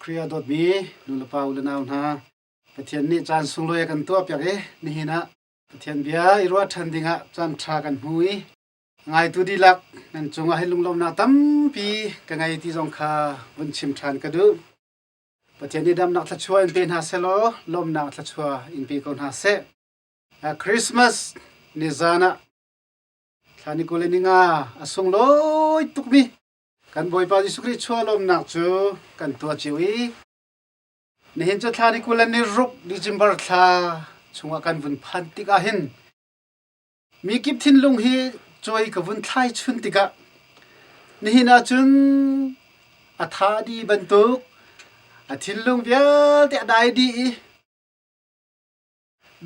Khrih a dawtmi nulepa u le nau hna, Pathian nih caan sunglawi a kan tuahpiak i nihin ah Pathian bia i ruah ṭhan dingah caan ṭha kan hmu i ngaitu dihlak nan cungah hin lunglawmhnak tampi ka ngei ti zong kha vun chim ṭhan ka duh. Pathian nih damnak thluachuah in pe hna sehlaw lawmhnak thluachuah in pe ko hna seh. Christmas ni zan ah thla ni 20 le ni nga a sunglawi tukmi kan Bawipa Jesuh Khrih chuah lawmnak cu kan tuah cio i nihin cu thla ni 20 le ni ruk December thla chungah kan vun phan tikah hin mi kip thinlung hi cawi ka vun thlai chun tikah nihin ahcun a tha dih bantuk a thinlung vialte a dai dih i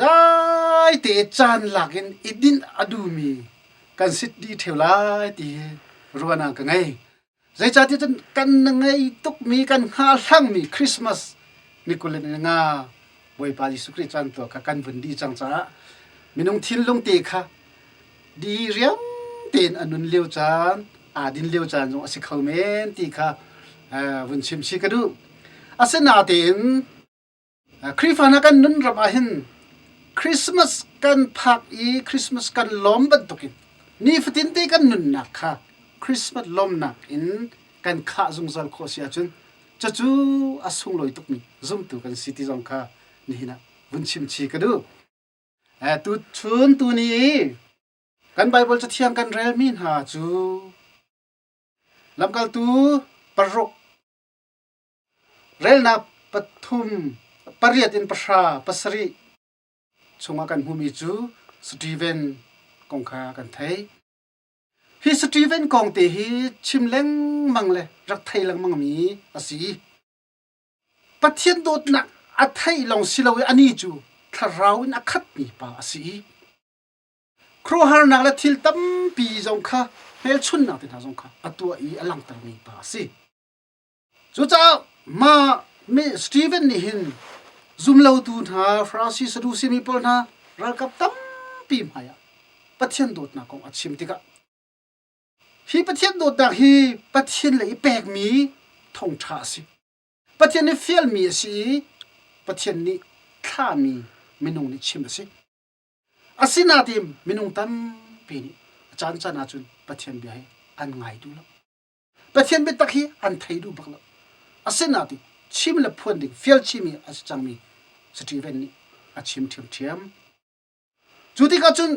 Dai te caan lak in i dinh a duhmi kan sit dih ṭheo lai ti hi ruahnak ka ngei. Zeicahtiah cun kan ngei tukmi kan hngahhlangmi Christmas ni 25 Bawipa Jesuh Khrih caan tuah kha kan vun dih cang caah minung thinlung te kha di riam tein a nun lio caan aa din lio caan zong a si kho men ti kha vun chim chih ka duh. Asinain Khrihfa hna kan nun ram ah hin Christmas kan phak i Christmas kan lawm bantukin nifatin te kan nunnak kha Christmas lawmnak in kan khah zungzal khawh si ahcun cucu a sunglawi tukmi zumtu kan si ti zong kha nihin ah vun chim chi ka duh. Tuchun tuni i kan Bible cathiang kan relmi hna cu Lamkaltu paruk Relnak pathum pariat in pahra pasarih chungah kan hmuhmi cu Steven kong kha kan thei. Hi Steven kong te hi chim lengmang le rak thei lengmangmi a si. Pathian dawtnak a theih lawng si lo i anih cu thlarau in a khatmi pa a si i khuaruahharnak le thil tampi zong kha hmelchunhnak te hna zong kha a tuah i a langhtermi pa a si. Cucaah mah Stephen nih hin zumlotu hna Farasi Sadusi mi pawl hna ralkap tampi hmaiah Pathian dawtnak kong a chim tikah hi Pathian dawtnak hi Pathian lei i pekmi thawngṭha a si. Pathian nih fialmi a si i Pathian nih thlahmi minung nih chim a si. Asinain minung tampi nih a caancaan ahcun Pathian bia hi an ngai duh lo. Pathian biatak hi an thei duh bak lo. Asinain chim le phuan ding fial chimi a si cangmi Stephen nih a chim ṭhiamṭhiam. Cu tikah cun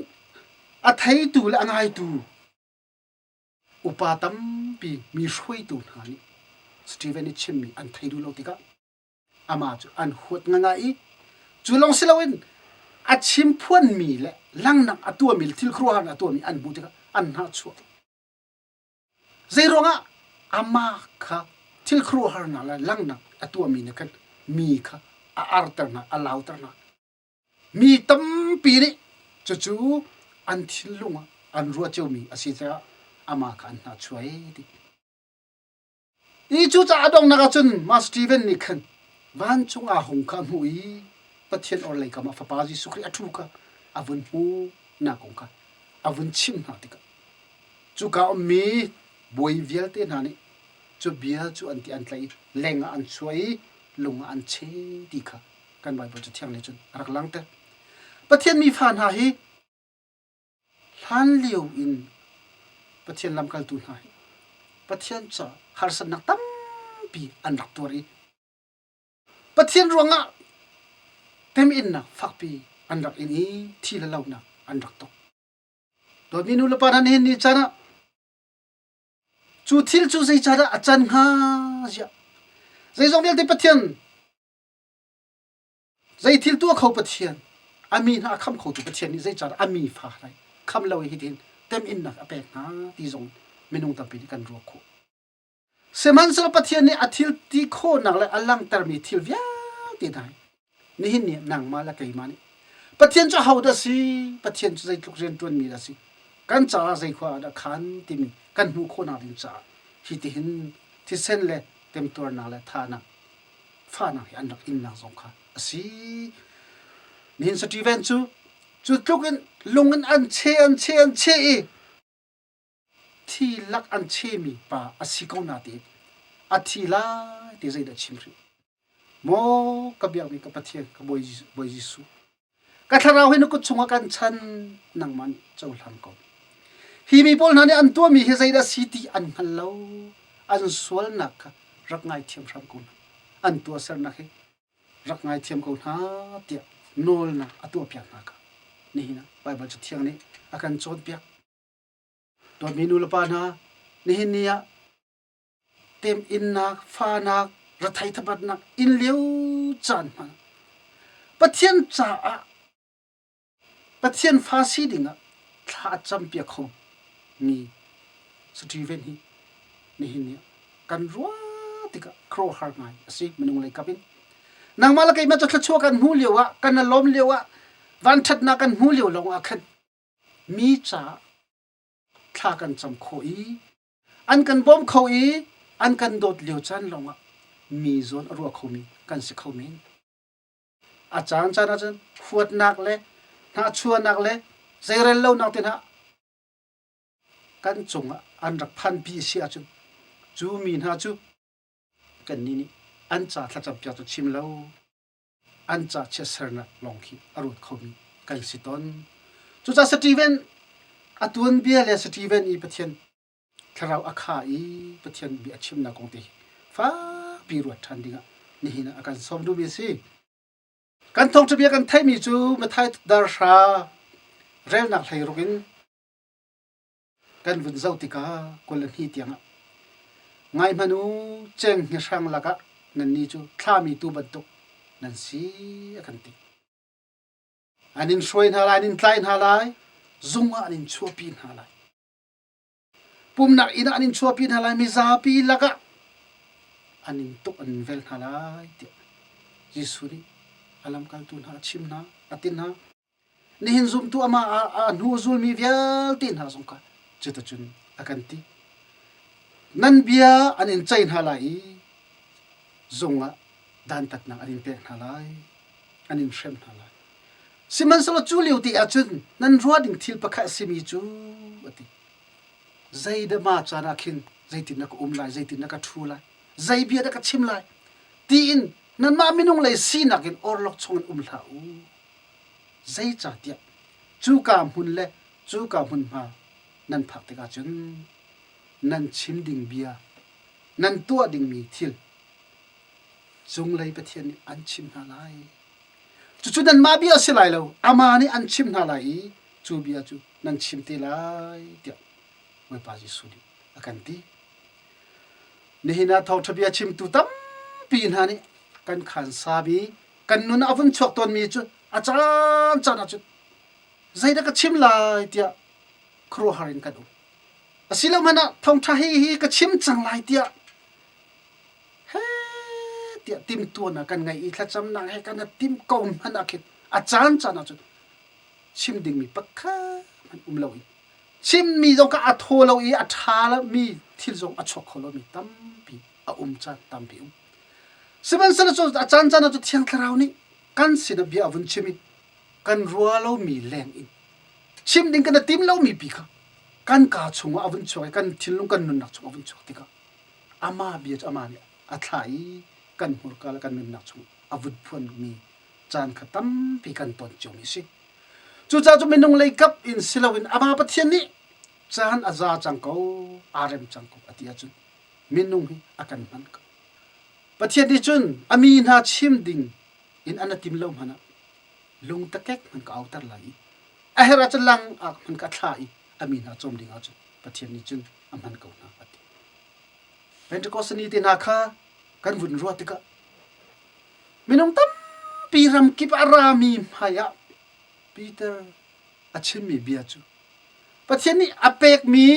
a theitu le a ngaitu upa tampi mi hruaitu hna nih Stephen nih chimmi an thei duh lo tikah amah cu an huat ngangai i cu lawng si loin a chim phuanmi le langnak a tuahmi le thil khuaruahhar a tuahmi an hmuh tikah an hnahchuah. Zeiruangah amah kha thil khuaruahharnak le langhnak a tuahmi nih khan mi kha a arter hna, a lauter hna. Mi tampi nih cucu an thinlung ah an ruah ciomi a si caah amah kha an hnahchuah ei ti. I cucaah a donghnak ah cun mah Steven nih khan vancung aa hung kha a hmuh i Pathian orhlei kam ah Fapa Jesuh Khrih a ṭhu kha a vun hmuhnak kong kha a vun chimh hna tikah Cuka ummi bawi vialte hna nih cu bia cu an ti an tlaih i leng ah an chuah i lung ah an cheh ti kha kan Baibal Cathiang nih cun a rak langhter. Pathian mifa hna hi hlanlio in Pathian lamkaltu hna hi Pathian ca harsatnak tampi an rak tuar i Pathian ruangah teminnak fakpi an rak in i thi le lonak an rak tuk. Dawtmi nu le pa hna nihin ni caan ah cu thil cu zeicahdah a can hnga ziah zeizong vialte Pathian zei thil tuah kho Pathian a mi hna a kham khotu Pathian nih zeicahdah a mi fa hrai kham lo i hitin teminnak a pek hna ti zong minung tampi nih kan ruah khawh. Sihmanhsehlaw Pathian nih a thil ti khawhnak le a langhtermi thil vialte hna hi nihin ni nangmah le keimah nih Pathian cu ahodah a si? Pathian cu zeitluk rianṭuanmi dah a si? Kan caah zei khua ah dah khan timi kan hmuh khawhnak ding caah hi tihin thisen le temtuarnak le thahnak fahnak hi an rak innak zong kha a si. Nihin Stephen cu cu tluk in lung in an cheh an cheh an cheh i Thi lak an chehmi pa a si ko nain a thi lai ti zeidah chim hrih. Maw ka biakmi ka Pathian, ka Bawi Jesuh, ka thlarau hi na kut chungah kan chan, nangmah nih cohlang ko. Hi mi pawl hna nih an tuahmi hi zeidah si ti an hngal lo. An sualnak kha rak ngaithiam hram ko hna. An tuahsernak hi rak ngaithiam ko hna tiah nawlnak a tuahpiak hna kha nihin ah Baibal Cathiang nih a kan cawnpiak. Dawtmi nu le pa hna, nihin ni ah temhinnak, fahnak, rethei thabatnak in lio caan hmang Pathian caah Pathian fa si dingah thla a campiak kho mi Stephen hi nihin ni ah kan ruah tikah khuaruahhar ngai a si minung lei kap in. Nangmah le keimah cu thluachuah kan hmuh lio ah kan i lawm lio ah vanṭhatnak kan hmuh lio lawng ah khan mi caah thla kan cam khawh i an kan bawm kho i an kan dawt lio caan lawngah mi zawn a ruah khomi kan si kho men. A caan caan ahcun huatnak le hnahchuahnak le zeirel lonak te hna kan cungah an rak phanpi a si ahcun cu mi hna cu kannih nih an ca thlacampiak cu chim lo an ca chiatsernak lawng khi a ruat khomi kan si tawn. Cucaah Steven a tuanbia le Steven i Pathian thlarau a kha i Pathian bia a chimnak kong te hi fakpi ruat ṭhan dingah nihin ah a kan sawm duhmi a si. Kan thawngṭha bia kan theihmi cu Matthai darhra relnak hleiruk in kan vun zoh tikah 22 tiangah ngai hmanh u ceng hnihrang lakah nannih cu thlami tuu bantuk nan si a kan ti. An in hruai hna lai, an in tlai hna lai, zung ah an in chuahpi hna lai. Pumnak inn ah an in chuahpi hna lai, mizapi lakah an in tuk an in vel hna lai tiah Jesuh nih a lamkaltu hna a chim hna, a ti hna. Nihin zumtu amah a hnu a zulmi vialte hna zong kha cuticun a kan ti. Nan bia an in ceih hna lai i zung ah dantatnak an in pek hna lai, an in hrem hna lai. Sihmanhsehlaw cu lio te ah cun nan ruah ding thil pakhat a simi cu a ti. Zeidah ma caan ah khin zeitin na ka um lai, zeitin na ka ṭhu lai, zei bia dah ka chim lai, tiin nanmah minung lei sinak in orlok chungin um hlah u. Zeicahtiah cuka hmun le cuka hmunhma nan phak tikah cun nan chim ding bia, nan tuah dingmi thil cunglei Pathian nih an chim hna lai. Cucu nanmah bia a si lai lo, amah nih an chim hna lai i cu bia cu nan chim te lai tiah Bawipa Jesuh nih a kan ti. Nihin ah thawngṭha bia chimtu tampi hna nih kan khaan sami kan nun ah a vun chuak tawnmi cu a caan caan ah cun zeidah ka chim lai tiah khuaruahhar in kan um. Asilo hmanh ah thawngṭha hi hi ka chim cang lai tiah he tiah timtuan ah kan ngeih i thlacamnak he kan tim ko hmanh ah khin a caan caan ah cun chim dingmi pakhat hmanh um lo in chimmi zong kha a thaw lo i a ṭha mi thil zong a chuak kho lomi tampi a um caan tampi um. Sihmanhsehlaw cu a caan caan ah cu Thiang Thlarau nih kan sinah bia a vun chim i kan rua lomi leng in chim ding kan i tim lomi pi kha kan kaa chungah a vun chuak i kan thinlung kan nunnak chung a vun chuak tikah amah bia cu amah nih a thlah i kan hmurka le kan nunnak chung a vun phuanmi caan kha tampi kan ton ciomi a si. Cucaah cu minung lei kap in si loin amah Pathian nih caan a za cang ko, aa rem cang ko a ti ahcun minung hi a kan hman ko. Pathian nih cun a mi hna chim ding in an a tim lo hmanh ah lungtakek hmanh ka auter lai i a herh ahcun lang ah hmanh ka thlah i a mi hna cawm ding ahcun Pathian nih cun a hman ko hna a ti. Pentecost ni te hna kha kan vun ruah tikah minung tampi ramkip a rami hmai ah Peter a chimmi bia cu Pathian nih a pekmi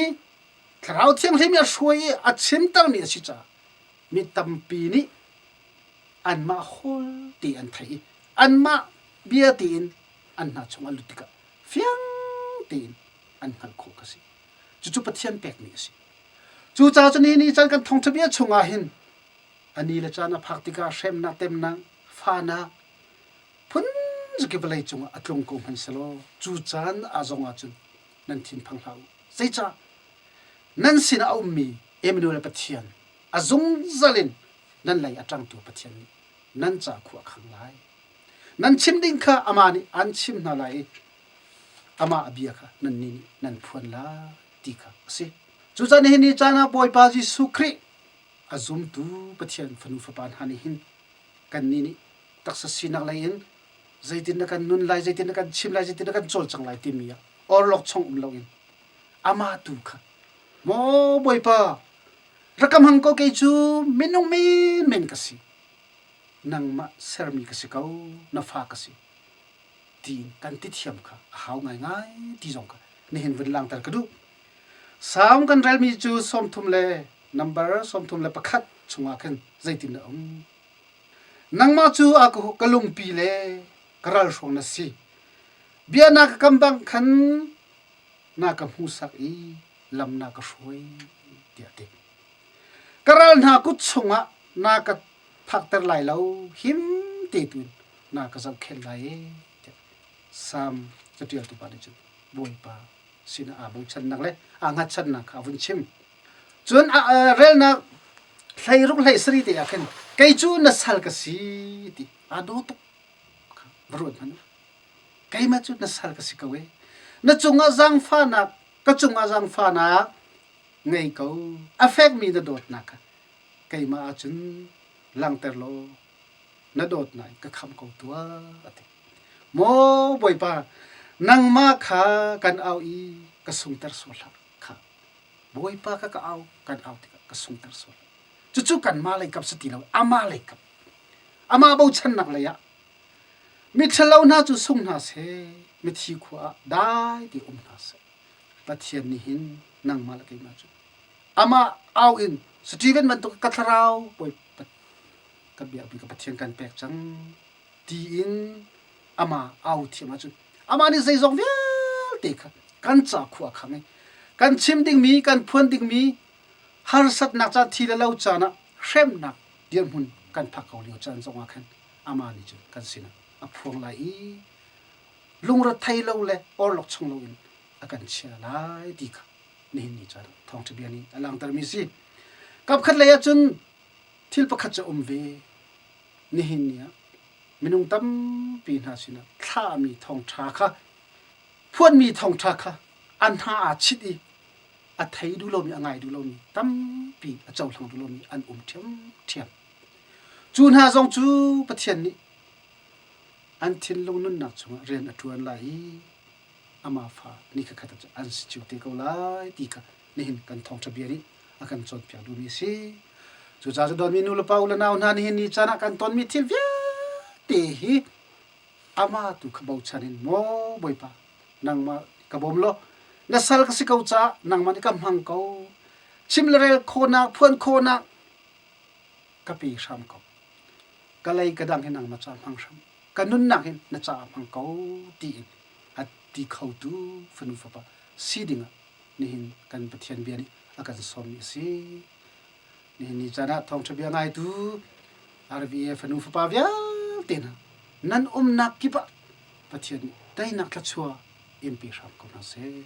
Thlarau Thianghlim nih a hruai i a chimtermi a si caah mi tampi nih anmah hawl ti an theih i anmah bia tiin an hna chung a lut tikah fiang tein an hngalh khawh ka si. Cucu Pathian pekmi a si. Cucaah cun ni caan kan thawngṭha bia chungah hin a ni le caan a phak tikah hremnak, temnak, fahnak phun zakip vawlei cungah a tlung ko hmanh selaw cu caan ah zong ah cun nan thinphang hlah u. Zeicah? Nan sinah a ummi Emmanuel Pathian a zungzal in nan lei a ṭangtu Pathian nih. nan ca khua a khang lai. Nan chim ding kha amah nih an chim hna lai i amah a bia kha nannih nih nan phuan lai ti kha a si. Cucaah nihin ni caan ah Bawipa Jesuh Khrih a zumtu Pathian fanu fapa hna nih hin kannih nih taksa sinak lei in zeitin na kan nun lai, zeitin na kan chim lai, zeitin na kan cawlcang lai timi ah orlok chung um loin amah tu kha maw Bawipa rak ka hmang ko kei cu minung menmen ka si nangmah sermi ka si ko na fa ka si tiin kan ti thiam kha a hau ngaingai ti zong kha nihin vun langter ka duh. Salm kan relmi cu 30 le number 31 chungah khin zeitin a um? Nangmah cu a ka lungpi le ka ralhruang na si. Bia na ka kam bang khan na ka hmuhsak i lam na ka hruai tiah a ti. Ka ral hna kut chungah na ka phakter lai lo, him te tu in na ka zohkhenh lai e tiah Salm caṭialtu pa nih cun Bawipa sinah aa bochannak le aa hngatchannak kha a vun chim. Cun relnak hleiruk hlei sari te ah khin kei cu na sal ka si ti aa daw tuk kha va ruat hmanh u. Keimah cu na sal ka si ko e. Na cungah zaangfahnak ka cungah zaangfahnak ngei ko. A fekmi na dawtnak kha keimah ahcun langhter law na dawtnak in ka khamh ko tuah a ti. Maw Bawipa, nangmah kha kan au i ka sungter sual hlah kha. Bawipa kha ka au, kan au tikah ka sungter sual hlah. Cucu kanmah lei kap si ti lo, amah lei kap. Amah bochannak lei ah miṭhalo hna cu sung hna seh, mithi khua ah dai te um hna seh. Pathian nih hin nangmah le keimah cu amah au in Stephen bantuk ka thlarau Bawipa ka biakmi ka Pathian kan pek cang tiin amah au thiam ahcun amah nih zeizong vialte kha kan ca khua a khang i kan chim dingmi kan phuan dingmi harsatnak caan thi le lo caan ah hremnak dirhmun kan phak ko lio caan zongah khan amah nih cun kan sinah a phuang lai i lungrethei lo le orlok chung loin a kan chia lai ti kha nihin ni caan thawngṭha bia nih a langhtermi si. Kapkhat lei ahcun thil pakhat cu a um ve. Nihin ni ah minung tampi hna sinah thlahmi thawngṭha kha phuanmi thawngṭha kha a hna aa chit i a thei duh lomi a ngai duh lomi tampi a cohlang duh lomi an um ṭhiamṭhiam. Cu hna zong cu Pathian nih an thinlung nunnak chungah rian a ṭuan lai i amah fa ni khat ah an si cio te ko lai ti kha nihin kan thawngṭha bia nih a kan cawnpiak duhmi a si. Cucaah cu dawtmi nu le pa u le nau hna nihin ni caan ah kan tonmi thil vialte hi amah tu kha bochan in maw Bawipa nangmah ka bawm law na sal ka si ko caah nangmah nih ka hmang ko chim le rel khawhnak phuan khawhnak ka pe hram ko ka lei ka dang hi nangmah caah hmang hram ka nunnak hin na caah hmang ko tiin a ti khotu fanu fapa si dingah nihin kan Pathian bia nih a kan sawmmi a si. Nihin ni caan ah thawngṭha bia ngaitu RVA fanu fapa vialte hna nan umnak kip ah Pathian nih teinak thluachuah in pe hram ko hna seh.